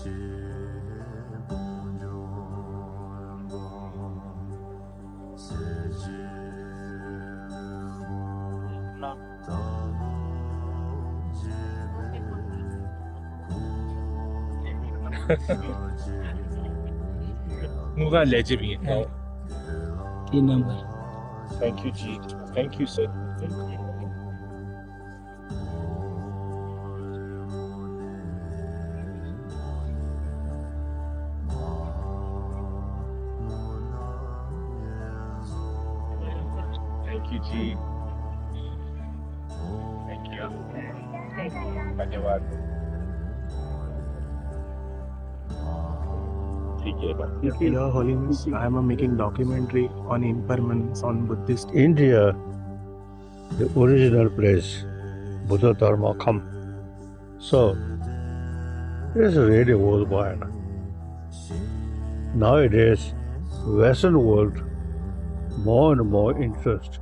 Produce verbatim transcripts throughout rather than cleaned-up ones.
དངུལ་ཁང་ལས་བྱེད་པ་ཡིན། དེའི་རྣམ་པ། Thank you, G. Thank you, sir. Thank you, G. Thank you. धन्यवाद। ठीक है। Your Holiness, I am making documentary on impermanence on Buddhist. India, the original place, Buddha Dharma come. So, it's really worldwide. Nowadays, Western world, more and more interest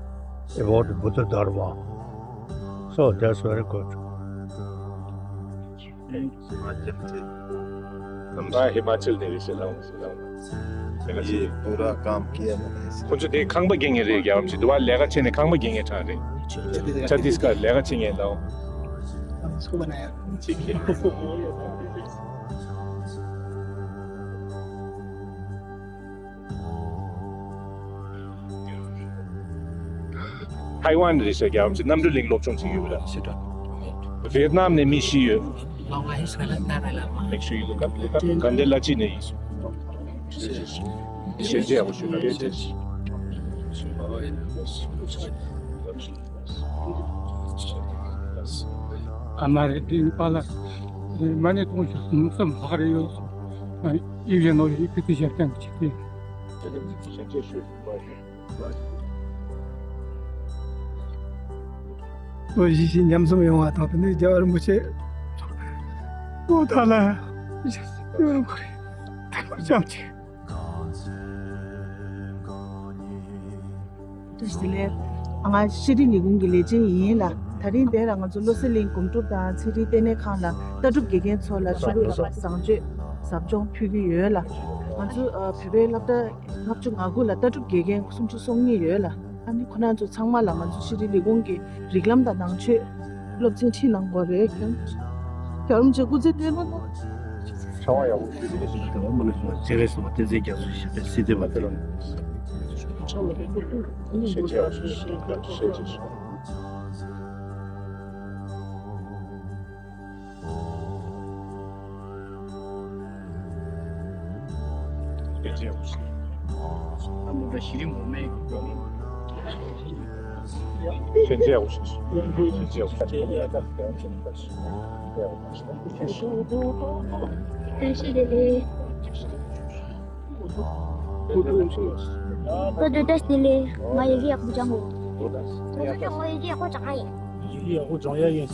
about Buddha Dharma. So, that's very good. Himachal से। हम हिमाचल नहीं से लाऊं, से लाऊं। ये पूरा काम किया मैंने इसका। कुछ देख, खंग बगेंगे रे क्या हमसे दुआ लेगा छेने खंग बगेंगे ठा रे। छत्तीसगढ़ लेगा छेने लाओ। हम इसको बनाया। ठीक है। ཐའེ་ཝན་རེད་ཟེར་རྒྱ་གར་གྱི་གནམ་གྲུ་གླིང་སློབ་སྦྱོང་བྱེད་ཡོད་ར། ཝེ་ཏི་ནམ་ནས་མི་བཞི་ཡོད། Make sure you look up, look up. ག་འདྲ་ལ་ཅི་ནས་ཡིན། ཞེས་བྱས་འོ་ཞུ་ན་ལས་བྱེད། ཨ་མ་རེད་དེ་པ་ལ་མ་ནས་གཏོང་ཤོག་ནུས་སམ་ལྷག་རེ་ཡོད། ཨི་བཞིན་ནོ་ཡི་ཁི་ཏི་ཞབས་ཀྱང་གཅིག་གི། ལོ་བཞི་བཞི་མཉམ་འཛོམས་ཡོང་བ་དང་དེ་ནས་རྒྱལ་བ་རིན་པོ་ཆེ་ཨོ་ཐ་ལ་ཡོད་རུང་ཁོ་རེ་ཐར་པར་བྱང་ཆེ། བཀྲ་ཤིས་བདེ་ལེགས། ང་ཤེས་རིག་ལས་ཁུངས་ཀྱི་ལས་བྱེད་ཡིན་ལ། ད་རིང་འདིར་ང་ཚོ་བློ་གསལ་གླིང་སྒོམ་སྒྲུབ་དང་ཚན་རིག་ལྟེ་གནས་ཁང་ལ་ལྟ་གྲུབ་དགེ་རྒན་ཚོ་ལ་ཆོས་ལུགས་ལ་བཟང་སྤྱོད་ཟབ་སྦྱོང་ཕུལ་གྱི་ཡོད་ལ། ང་ཚོ་ཨ་བོད་པའི་སློབ་གྲྭ་ལྔ་བཅུ་ང་དགུ་ལ་ལྟ་གྲུབ་དགེ་རྒན་སུམ་ཅུ་སོ་གཉིས་ཡོད་ལ། ཨ་ནི་ཁོ་རང་ཚོ་ཚང་མ་ལ་ང་ཚོ་ཤེས་རིག་ལས་ཁུངས་ཀྱི་རིགས་ལམ་དང་ནང་ཆོས་སློབ་ཚན་ཁྲིད་གནང་དགོས་རེད། རྒྱལ་བ་རིན་པོ་ཆེ་སྐུ་ཚེ་བརྟན་པ་གནང་། ཕྱག་དབང་ཡག་པོ་ཞུ། བྱེད་རེས་སོ་བསྟན་འཛིན་རྒྱ་མཚོ་ཞེས་པའི་སྲིད་དེ་མ་ཕེབས། ཤེས་བྱ་ཤེས་བྱ། ང་ཡི་གེ་ཡག་པོ་སྦྱང་དགོས། ང་ཡི་གེ་ཡག་པོ་སྦྱང་ཡ་ཡིན། ཡི་གེ་ཡག་པོ་སྦྱང་ཡ་ཡིན།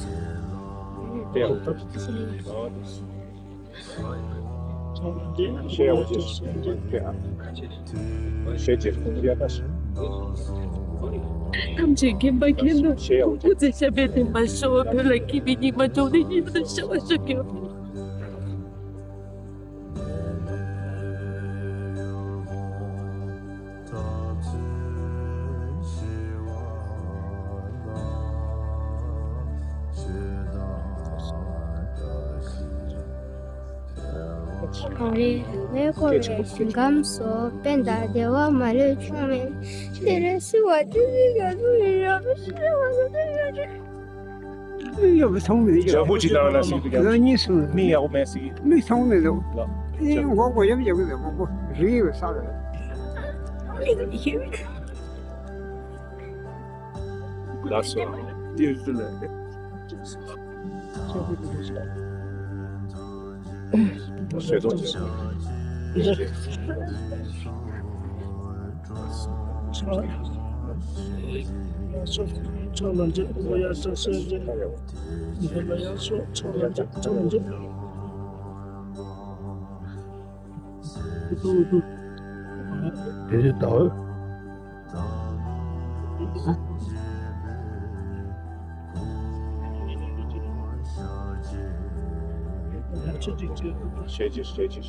ཐམས་ཅད་མཁྱེན་པ་མཁྱེན་ནོ། སྐུ་ཚེ་ཞབས་པད་བརྟན་པར་ཤོག་བོད་ལ་སྐྱིད་པའི་ཉི་མ་འབྱུང་ནས་ཉིན་མོ་ཤར་བ་ཤོག་གངས་རི་ལ་བསྐོར་བའི་ཞིང་ཁམས་སུ། དཔལ་དང་བདེ་བ་མ་ལུས་འབྱུང་བའི་ཕྱིར། བསིལ་བ་ཏིང་འཛིན་རྒྱ་མཚོ་ཡི་རང་བཞིན། ཡག་པོ་ཅིག་བཏང་ན་སྲིད་འདུག་ཡག་པོ་ཅིག་མི་ཡག་པོ་མེད་སྲིད་ཀྱི། མི་ཡག་པོ་མེད་འདུག་ལ་ཅག་འགོག་པ་ཡོད་ཡག་པོ་མེད། འགོག་པ་རིག་ཡོད་ས་རེད། ལགས་སོ། ཏིར་ཏི་ལ། དེ་ཚོ་ལྟ་བུ། ཤེས་ཀྱི་ཤེས་ཀྱི།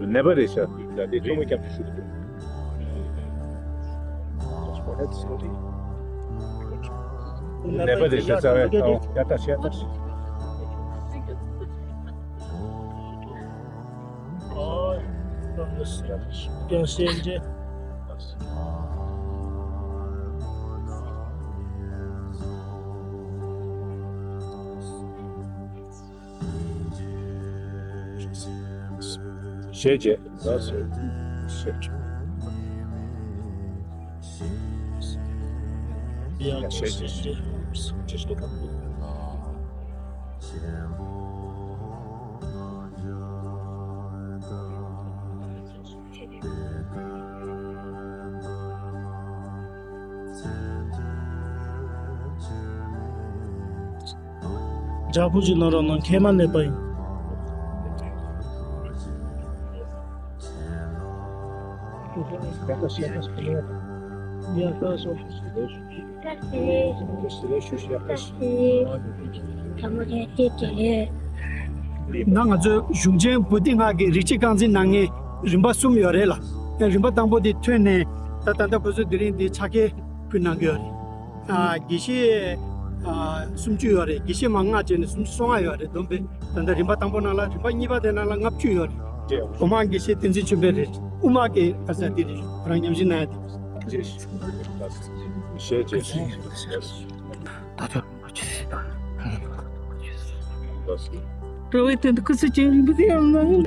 ནད་པ་རེད་ཤག་ད་དེ་ཆུང་ངུ་རྒྱབ་ཏུ་ཞུགས་འདུག་ནད་པ་རེད་ཤག་རྩ་བའི་ཡ་ད་ཤེས་ད། ཀྱང་ཤེས་རྗེས། ཞེས་བྱས། ཡང་ཞེས་བྱས། ཇ་ཕུ་ཅིག་ལོན་རོགས་གནང་། མཁལ་མ་ནད་པ་ཡིན། ཡ་ད་སོ། ད་ང་ཚོའི་གཞུང་ཆེན་བོ་དྷི་སྔགས་ཀྱི་རིག་བྱེད་རྐང་འཛིན་གནང་མཁན་རིམ་པ་གསུམ་ཡོད་རེད་ལ། རིམ་པ་དང་པོ་དེ་ཐོན་ནས་ད་ད་ལྟ་ཁོ་ཚོས་དེ་རིང་འདི་ཕྱག་འཁྱེར་ཕུལ་གནང་གི་ཡོད་རེད། ཨ། དགེ་བཤེས་ཨ་སུམ་ཅུ་ཡོད་རེད། དགེ་བཤེས་མ་ལྔ་བྱས་ནས་སུམ་ཅུ་སོ་ལྔ་ཡོད་རེད། བསྡོམས་པས་ད་ལྟ་རིམ་པ་དང་པོ་ནང་ལ་རིམ་པ་གཉིས་པ་དེ་ནང་ལ་ལྔ་བཅུ་ཡོད་རེད། སྒོ་མང་དགེ་བཤེས་བསྟན་འཛིན་ཆོས་འཕེལ་རེད། དབུ་མ་གི་ག་ས་དེ་རེད། ཁོ་རང་ཉམས་ཞིབ་གནང་ཡ་དེ། ཞེས་བྱས། ད་ལྟ་སྤྲོ་བའི་དོན་དུ་སྐུ་ཚེ་རྒྱུན་རིང་པོ་ཡང་གནང་།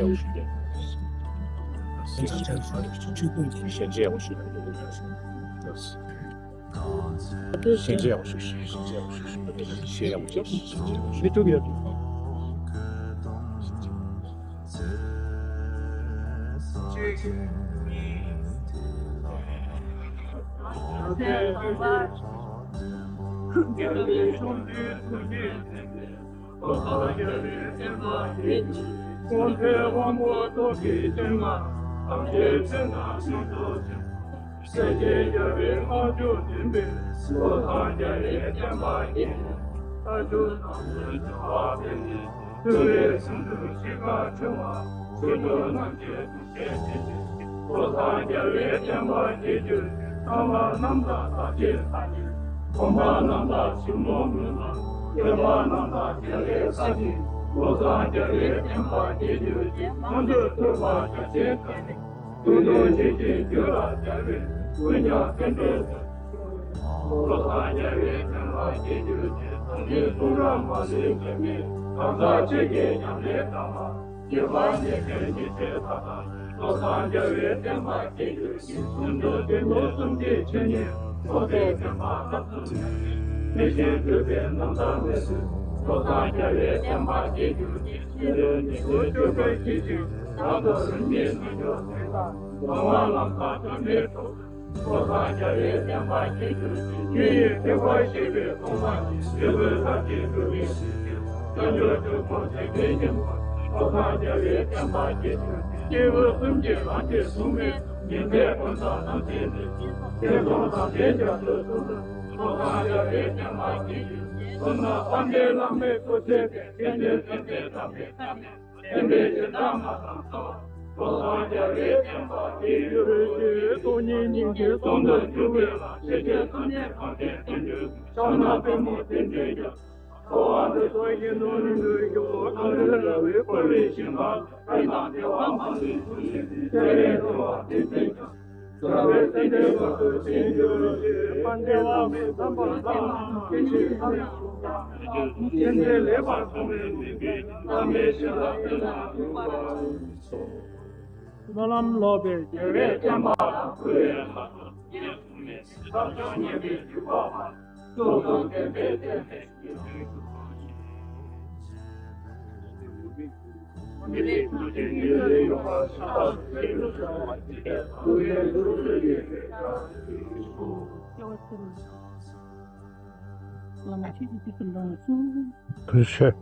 བློ་བཟང་རྒྱལ་བའི་བསྟན་པ་རྒྱས་གྱུར་ཅིག། ཐར་པ་རྣམ་དག་བདག་གིར་ཐར་ཅིག། སྒོམ་པ་རྣམ་དག་ཞིང་རྨོངས་མུན་ལམ། སྐྱོབ་པ་རྣམ་དག་རྒྱལ་བའི་ས་ཞིང་། བློ་བཟང་རྒྱལ་བའི་བསྟན་པ་རྒྱས་གྱུར་ཅིག། མང་ཐོས་ཐོས་པ་རྒྱ་ཆེན་དགའ་ནི། ཀུན་ཏུ་བྱེད་ཅིང་འགྱུར་བར་བྱ་བའི། ཀུན་ཀྱང་བསྟན་འགྲོའི་བློ་བཟང་རྒྱལ་བའི་བསྟན་པ་རྒྱས་གྱུར་ཅིག། ཐུགས་ཀྱི་གསུང་རབ་མ་ལུས་འགལ་མེད། གང་ཟག་ཆོས་ཀྱི་ཉམས་ལེན་དང་། སྐྱེ་བ་ནས་ཀྱང་ཉེས་བྱས་ཐ་དད། བློ་བཟང་རྒྱལ་བའི་བསྟན་པ་རྒྱས་གྱུར་ཅིག། ཀུན་ཏུ་བདེ་སྟོང་གསུམ་གྱི་ཆོས་ཉིད་རྟོགས་པའི་བདེན་པ་རབ་ཏུ་ནོན། མི་ཤེས་འཁྲུལ་པའི་རྣམ་ཐར་མེད་པའི། བློ་བཟང་རྒྱལ་བའི་བསྟན་པ་རྒྱས་གྱུར་ཅིག། ཆོས་ལུགས་ཉིད་དུ་གྱུར་པའི་ཁྱད་ཆོས། བདག་ཏུ་རིམ་གྱིས་ནུས་གྱུར་ཅིག། ལམ་སྣ་ལམ་དང་སྒྲོན་མེའི་གྲོགས། བློ་བཟང་རྒྱལ་བའི་བསྟན་པ་རྒྱས་གྱུར་ཅིག། ཉོན་ཡིད་ཐེག་པ་ཤེས་པའི་ཐོག་མ་ཉིད། འབྲས་བུ་ཐབས་ཀྱིས་འགྲུབ་པའི་ཕྱིར། བསྟན་འགྱུར་དྲུག་པོ་དེ་ཀའི་སྙིང་པོ། བློ་བཟང་རྒྱལ་བའི་བསྟན་པ་རྒྱས་གྱུར་ཅིག། སྐྱེས་བུ་གསུམ་གྱི་ལམ་གྱི་ཟུང་མེད། ཉི་ཟླའི་གོ་མཚོན་ནམ་མཁའི་མཐིལ། སྐྱེས་སོང་དང་ལྡན་རྒྱ་མཚོའི་གཙུག་ཏོར། བློ་བཟང་རྒྱལ་བའི་བསྟན་པ་རྒྱས་གྱུར་ཅིག། གསུང་ངག་དཔལ་ལྡན་བླ་མའི་སྐུ་ཚེ་འཕེལ། མཁན་ཆེན་སེམས་དཔའི་གདམས་པའི་བཀའ་ནི། བསྟན་པའི་བྱེ་བྲག་སྨྲ་དང་ཚ་བ། བློ་བཟང་རྒྱལ་བའི་བསྟན་པ་རྒྱས་གྱུར་ཅིག། སྟོང་ཉིད་སྙིང་རྗེའི་ཟུང་དུ་འཇུག་པའི་ལམ། ཤེས་བྱའི་ཐ་སྙད་གང་ཞིག་བསྟན་བཅོས་སུ། ཕྱག་ན་པདྨོ་བསྟན་འགྲོའི་རྒྱལ། འགྲོ་བ་འདི་ཚོ་ཡིད་དུ་ནི་འདོད་ཡོད། ཨ་རུ་ར་བའི་བཀོད་པའི་ཞིང་ཁམས། ཨེ་དང་བདེ་བ་མ་ལུས་ཐུགས་རྗེ་ཆེ། སྤྱན་རས་གཟིགས་དབང་བསྟན་འཛིན་ཀྱང་། རྩ་བའི་སེམས་ཅན་དཔལ་དུ་བྱིན་གྱུར་ཅིག། དཔལ་ལྡན་བླ་མའི་གདམས་པ་བསམ་པ་ན། སྐྱེ་འཆི་ཐམས་ཅད་ཐུགས་ཀྱང་། སེམས་ཅན་ལེགས་པར་མཐོང་བའི་སྨོན་པས། བླ་མའི་ཞབས་ལ་གཏུགས་ན་ཐུགས་ཁམས་སྨོན་ལམ་ལོག་པའི་རྒྱལ་བའི་བསྟན་པ་ལ། ཀུན་ལས་ལྷག་ཏུ་རྗེས་བཟུང་ནས། ཐབས་མཆོག་བརྙེས་པའི་འཇུག་པ་མ། སྟོབས་དང་ལྡན་པའི་བསྟན་པའི་རྒྱལ་པོའི་གོ་འཕང་ཐོབ་ཅིག། བླ་མ་ཆོས་ཀྱི་སྐུ་གསུང་ཐུགས། བཀའ་ཆོས།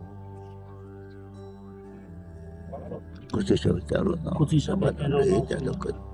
སྐུ་ཚེ་ཞབས་པད་བརྟན་རོགས་གནང་། སྐུ་ཚེ་ཞབས་པད་བརྟན་རོགས་གནང་།